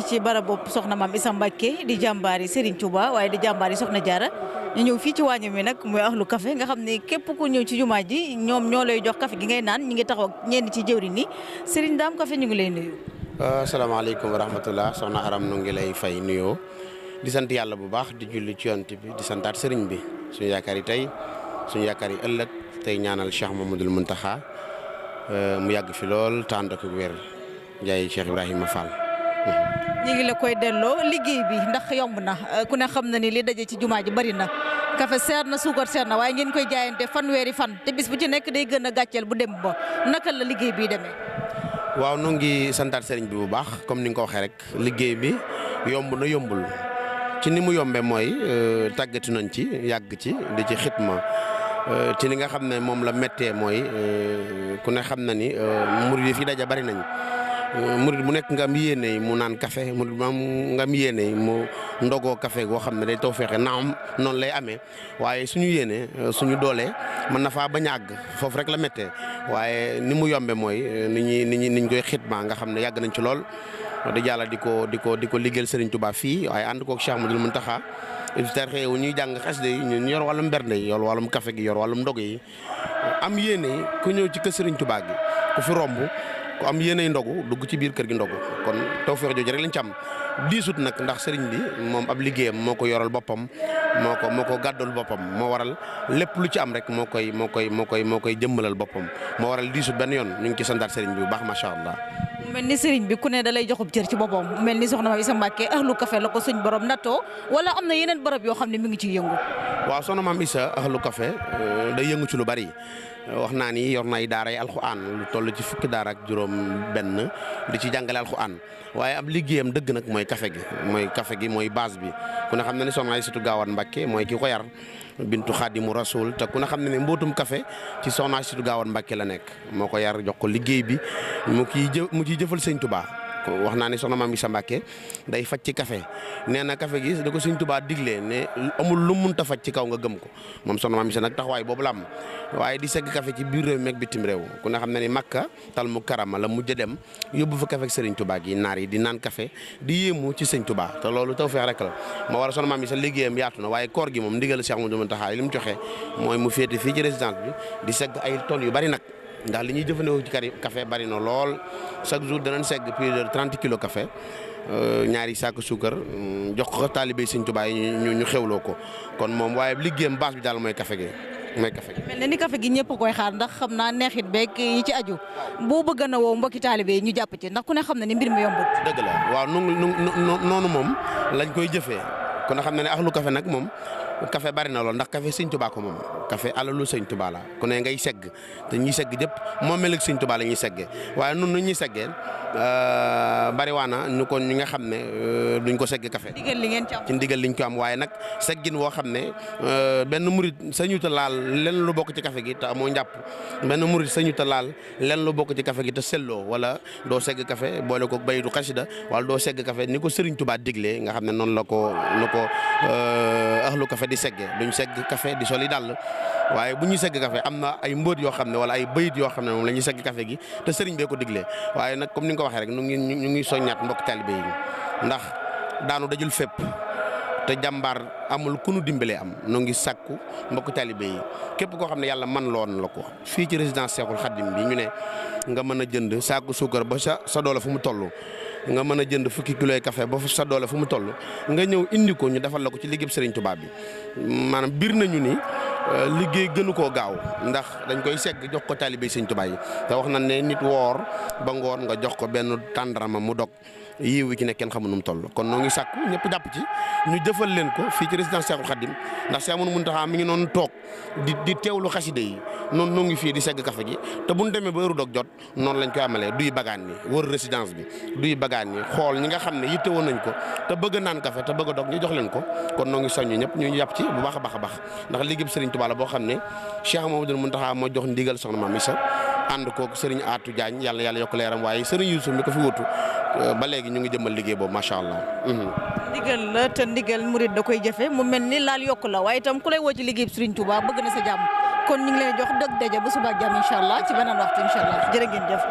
ci barabu soxna maam Issa Mbacké di jàmbaari Serigne Touba waaye di jàmbaari soxna Diarra ñu ñëw fii ci waañu mi nag muy ahlu café nga xam ne képp ku ñëw ci jumaa ji ñoom ñoo lay jox café gi ngay naan ñi ngi taxaw ak ñenn ci jëwriñ ni Serigne Dame Café ñu ngi lay nuyu. asalaamaaleykum wa rahmatullah soxna Aram nu ngi lay fay nuyoo di sant yàlla bu baax di julli ci yonent bi di santaat Serigne bi suñu yaakaar yi tey suñu yaakaar yi ëllëg tey ñaanal Cheikh Mamadou Mountakha mu yàgg fi lool tànd ak wér jaay Cheikh Ibrahima Fall. ñu ngi la koy delloo liggéey bi ndax yomb na ku ne xam na ni li daje ci jumaa ji bari na café seer na suukar seer na waaye ngeen koy jaayante fanweeri fan te bis bu ci nekk day gën a gàcceel bu dem ba naka la liggéey bi demee. waaw nu ngi santaat Serigne bi bu baax comme ni nga ko waxee rek liggéey bi yomb na yombul ci ni mu yombee mooy tàggatu nañ ci yàgg ci di ci xitma ci li nga xam ne moom la méttee mooy ku ne xam na ni murid yi fi daja bari nañ. murid mu nekk nga am yéene mu naan café murid nga am yéene mu ndogoo café goo xam ne day taw fexe naam noonu lay amee waaye suñu yéene suñu doolee mën na faa bañ a àgg foofu rek la méttee waaye ni mu yombe mooy niñ koy xitma nga xam ne yàgg nañ ci lool di jàlla di ko liggéeyal Serigne Touba fii waaye ànd koog Cheikh Mouhamadoul Mountakha iftar xew ñuy jàng xasida yi ñu yor wàllum bernde yi yor wàllum café gi yor wàllum ndog yi am yéene ku ñëw ci kër Serigne Touba gi ku fi romb ku am yéenay ndogu dugg ci biir kër gi ndogu kon tawfeex jooju rek lañ ci am diisut nag ndax sëriñ bi moom ab liggéeyam moo ko yoral boppam moo ko gàddul boppam moo waral lépp lu ci am rek moo koy jëmmalal boppam moo waral diisut benn yoon ñu ngi ci santaat sëriñ bi bu baax macha allah. mu mel ni sëriñ bi ku ne da lay joxub cër ci boppam mu mel ni soxna maam Issa Mbacké ahlu café la ko suñ borom nattoo wala am na yeneen barab yoo xam ne mi ngi ciy yëngu. waaw soxna maam Issa ahlu café day yëngu ci lu bari. wax naa ni yor na ay daaray alxuraan lu toll ci fukki daara ak juróom benn di ci jàngale alxuraan waaye ab liggéeyam dëgg nag mooy café gi mooy base bi ku ne xam na ne soxna Aysatu Gaawaan Mbàkke mooy ki ko yar bintu Xaadimu Rasuul te ku ne xam ne ne mbootum café ci soxna Aysatu Gaawaan Mbàkke la nekk moo ko yar jox ko liggéey bi mu ciy jëfal Sëñ Tuubaa wax naa ne soxna maam Issa Mbacké day faj ci café nee na café gi da ko Sëñ Tuubaa diglee ne amul lu munta faj ci kaw nga gëm ko moom soxna maam Issa nag taxawaay boobu la am waaye di segg café ci biir réew mi ak bitim réew ku ne xam ne ni Makka tal mu karama la mujj dem yóbbu fa café ak Sëriñ Tuubaa gi naar yi di naan café di yéemu ci Sëñ Tuubaa te loolu tawfeex rek la moo war a soxna maam Issa liggéeyam yaatu na waaye koor gi moom ndigal Cheikh Mouhamadoul Mountakha li mu joxe mooy mu féete fii ci résidence bi di segg ay tonnes yu bari nag ndax li ñuy jëfandikoo ci café bari na lool chaque jour danañ segg plus de 30 kilos café ñaari saako suukar jox ko taalibe Sëñ Tuubaa yi ñu xewloo ko kon moom waaye liggéeyam base bi daal mooy café gi. mel na ni café gi ñëpp koy xaar ndax xam naa neexit beeg yi ci aju boo bëgg na woo mbokki taalibe yi ñu jàpp ci ndax ku ne xam na ni mbir mi yombut. dëgg la waaw noonu moom lañ koy jëfee kon xam na ne ahlu café nag moom. café bari na lool ndax café Sëñ Tuubaa ko moom café alalu Sëñ Tuubaa la ku ne ngay segg te ñuy segg jëpp moom mel ak Sëñ Tuubaa la ñuy seggee waaye nun nu ñuy seggee bari waana ñu ko ñi nga xam ne duñ ko segg café ndigal li ngeen ci am ci ndigal liñ ko am waaye nag seggin woo xam ne benn murit sañu ta laal lenn lu bokk ci café gi te amoo njàpp benn murit sañu ta laal lenn lu bokk ci café gi te selloo wala doo segg café boole ko baytu xasida wala doo segg café ni ko Sëriñ Tuubaa diglee nga xam ne noonu la ko ahlu café di segge duñ segg café di soli dàll waaye bu ñuy segg café am na ay mbóot yoo xam ne wala ay bayit yoo xam ne moom la ñuy segg café gi te sëriñ bee ko diglee waaye nag comme ni nga ko waxee rek ñu ngi soññaat mbokk talibé yi ndax daanu dajul fépp te jàmbaar amul ku nu dimbalee am nu ngi sàkku mbokk talibé yi képp koo xam ne yàlla man loon la ko fii ci résidence Cheikhoul Khadim bi ñu ne nga mën a jënd saaku suukar ba sa doole fu mu toll nga mën a jënd fukki kiloy café ba sa doole fu mu toll nga ñëw indi ko ñu defal la ko ci liggéey Serigne Touba bi maanaam biir nañu ni liggéey gënu koo gaaw ndax dañ koy segg jox ko talibé Serigne Touba yi te wax na ne nit woor ba ngoon nga jox ko benn tàndarama mu dog yiw wi ci nekk kenn xamu nu mu toll kon noo ngi sàkku ñëpp jàpp ci ñu jëfal leen ko fii ci résidence Cheikhoul Khadim ndax Cheikh Mouhamadoul Mountakha mi ngi noonu toog di teewlu xaside yi noonu noo ngi fii di segg café gi te bu ñu demee ba heure dog jot noonu lañ koy amalee duy bagaan ni wër résidence bi duy bagaan ni xool ñi nga xam ne yitte woon nañ ko te bëgg naan café te bëgg a dog ñu jox leen ko kon noo ngi soññu ñëpp ñu jàpp ci bu baax a baax a baax ndax liggéey Serigne Touba la boo xam ne Cheikh Mouhamadoul Mountakha moo jox ndigal soxna Maam Issa ànd koog Serigne Atou Diagne yàlla yokk leeram waaye Serigne Youssou mi ko fi wutu ba léegi ñu ngi jëmmal liggéey boobu macha allah. ndigal la te ndigal murid da koy jëfe mu mel ni laal yokk la waaye itam ku lay woo ci liggéey Serigne Touba bëgg na sa jàmm kon ñu ngi leen jox dëgg daje bu suba ak jàmm incha allah ci beneen waxtu incha allah jërë ngeen jëf.